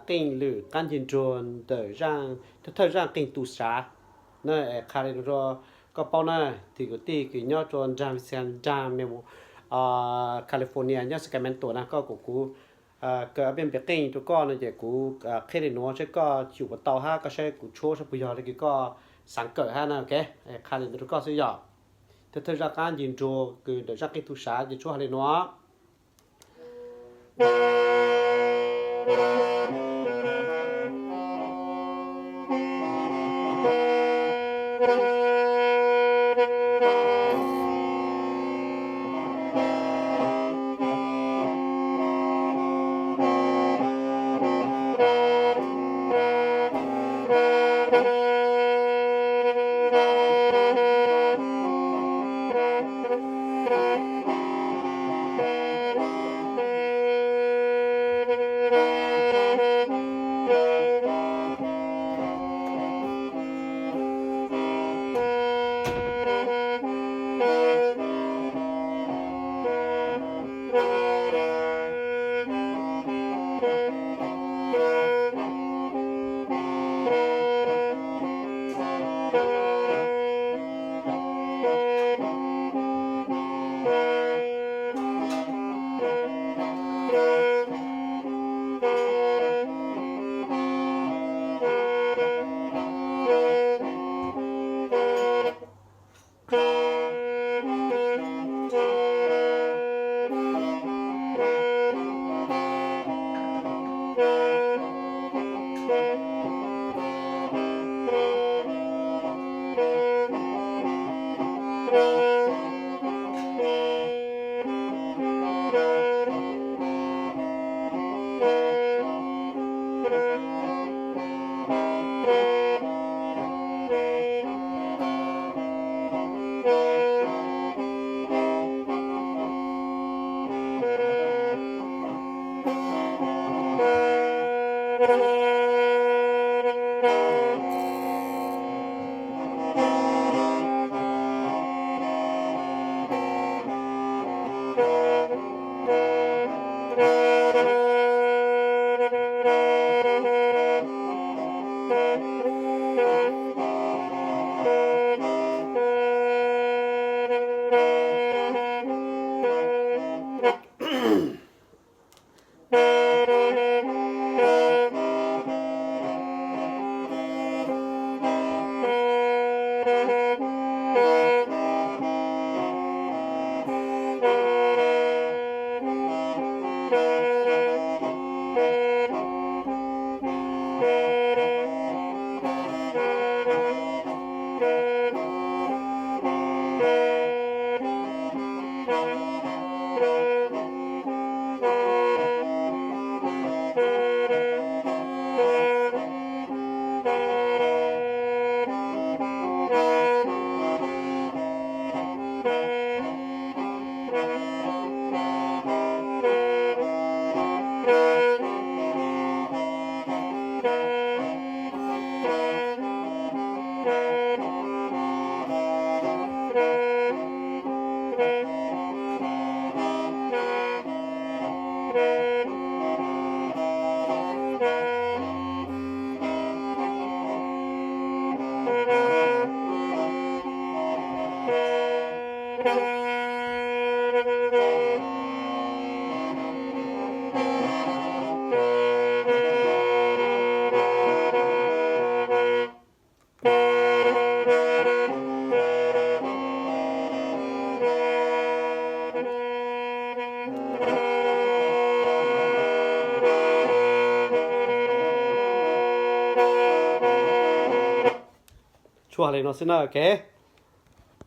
qeej lwm qab nce nruag ntawm thawj thawj zaj qeej tu sav na. Qha li no rau koj paub na, tus kwv tij kws nyob rua nraag Vista, nraag California, nyob Sacramento na, koj kom kuv kaw pej npe qeej rau koj no ces kuv qhia li nuav saib koj yum puas tau hab koj saib kuv tshuab saib puas yog li kws koj xaav kawm hab na. Ok, qha li ntawd rau koj xwb yog. Thawj thawj zaj qab nce nruag kws ntawm zaj qeej tu sav ces tshuab hab li nuav. Tshuab li no xwb na, ok.